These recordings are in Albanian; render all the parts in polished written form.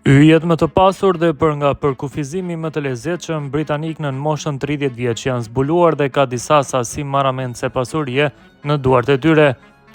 Yjet më të pasur dhe për nga përkufizimi më të lezetshëm britanikë nën moshën 30 vjeç janë zbuluar dhe ka disa sasi marramendëse pasurie në duart e tyre.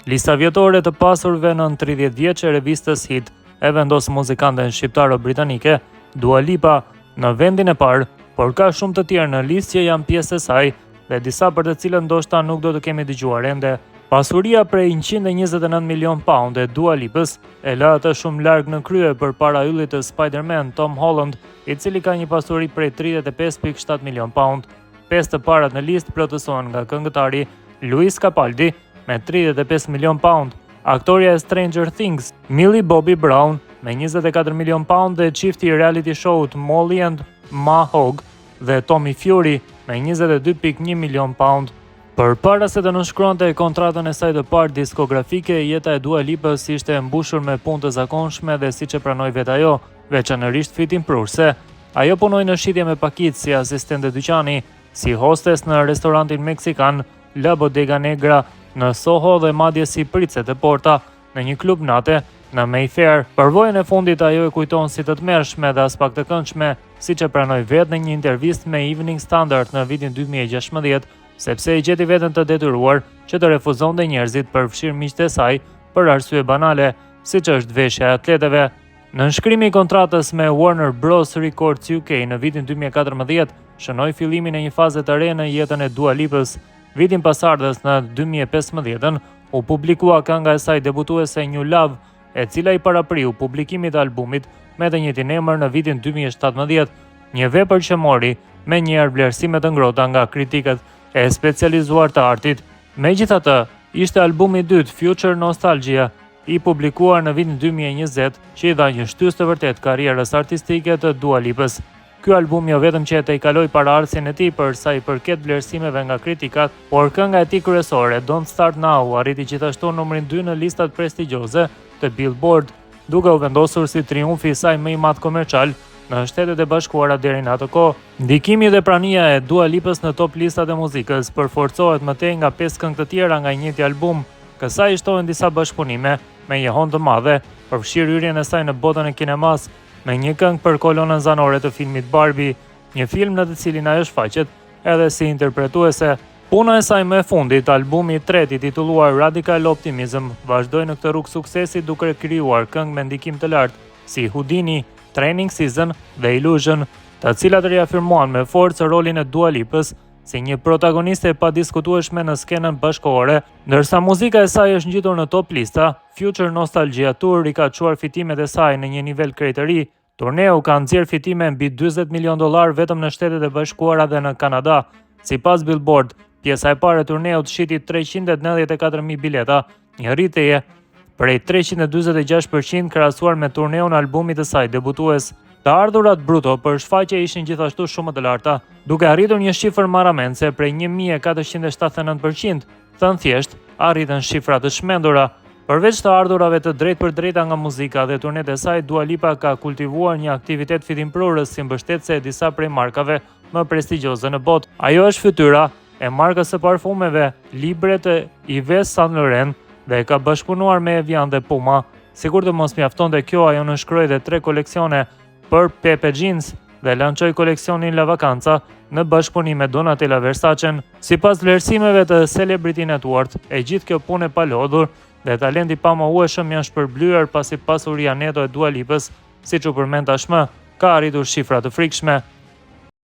Lista vjetore të pasurve nën 30 vjeç e revistës Hit e vendos muzikanten shqiptaro-britanike Dua Lipa në vendin e parë, por ka shumë të tjerë në listë që janë pjesë e saj dhe disa për të cilët ndoshta nuk do të kemi dëgjuar ende. Pasuria prej 129 milion pound e Dua Lipës e lë atë shumë larg në krye përpara yllit të Spider-Man Tom Holland, i cili ka një pasuri prej 35.7 milion pound. Pesë të parat në listë plotësohen nga këngëtari Lewis Capaldi me 35 milion pound, aktorja e Stranger Things, Millie Bobby Brown me 24 milion pound dhe çifti i reality show-ut Molly and Ma Hogg dhe Tommy Fury me 22.1 milion pound. Përpara se të nënshkruante kontratën e saj të parë diskografike, jeta e Dua Lipës ishte e mbushur me punë të zakonshme dhe siç e pranoi vetë ajo, veçanërisht fitimprurëse. Ajo punoi në shitje me pakicë si asistente dyqani, si hostes në restorantin meksikan La Bodega Negra në Soho dhe madje si pritëse te porta në një klub nate në Mayfair. Përvojën e fundit ajo e kujton si të tmerrshme dhe aspak të këndshme, siç e pranoi vetë në një intervistë me Evening Standard në vitin 2016, sepse e gjeti veten të detyruar që të refuzonte njerëzit përfshirë miqtë e saj për arsye banale, siç është veshja e atleteve. Nënshkrimi i kontratës me Warner Bros. Records UK në vitin 2014 shënoi fillimin e një faze të re në jetën e Dua Lipës. Vitin pasardhës në 2015 u publikua kënga e saj debutuese New Love, e cila i parapriu publikimit të albumit me të njëjtin emër në vitin 2017, një vepër që mori menjëherë vlerësime të ngrohta nga kritikët e specializuar të artit. Megjithatë, ishte albumi i dytë Future Nostalgia, i publikuar në vitin 2020, që i dha një shtysë të vërtetë karrierës artistike të Dua Lipës. Ky album jo vetëm që e tejkaloi paraardhësin e tij për sa i përket vlerësimeve nga kritikat, por kënga e tij kryesore, Don't Start Now, arriti gjithashtu numrin 2 në listat prestigjioze të Billboard, duke u vendosur si triumfi i saj më i madh komercial në Shtetet e Bashkuara deri në atë kohë. Ndikimi dhe prania e Dua Lipës në top listat e muzikës përforcohet më tej nga pesë këngë të tjera nga i njëjti album. Kësaj i shtohen disa bashkëpunime me jehonë të madhe, përfshirë hyrjen e saj në botën e kinemas me një këngë për kolonën zanore të filmit Barbie, një film në të cilin ajo shfaqet edhe si interpretuese. Puna e saj më e fundit, albumi i tretë i titulluar Radical Optimism, vazhdoi në këtë rrugë suksesi duke krijuar këngë me ndikim të lartë si Houdini, Training Season dhe Illusion, të cilat riafirmuan me forcë rolin e Dua Lipës si një protagoniste e padiskutueshme në skenën bashkëkohore, ndërsa muzika e saj është ngjitur në top lista, Future Nostalgia Tour i ka çuar fitimet e saj në një nivel krejt të ri. Turneu ka nxjerrë fitime mbi 40 milion dollar vetëm në Shtetet e Bashkuara dhe në Kanada. Sipas Billboard, pjesa e parë e turneut shiti 394.000 bileta, një rritje prej 346% krahasuar me turneun e albumit të saj debutues. Të ardhurat bruto për shfaqje ishin gjithashtu shumë më të larta, duke arritur një shifër marramendëse prej 1479%, Thënë thjesht, arritën shifra të çmendura. Përveç të ardhurave të drejtpërdrejta nga muzika dhe turnetë e saj, Dua Lipa ka kultivuar një aktivitet fitimprurës si mbështetëse e disa prej markave më prestigjioze në botë. Ajo është fytyra e markës së parfumeve Libre të Yves Saint Laurent dhe ka bashkëpunuar me Evian dhe Puma. Sikur të mos mjaftonte kjo, ajo nënshkroi dhe tre koleksione për Pepe Jeans dhe lançoi koleksionin La Vacanza në bashkëpunim me Donatella Versace. Sipas vlerësimeve të Celebrity Net Worth, e gjithë kjo punë e palodhur dhe talenti i pamohueshëm janë shpërblyer pasi pasuria neto e Dua Lipës, siç u përmend tashmë, ka arritur shifra të frikshme.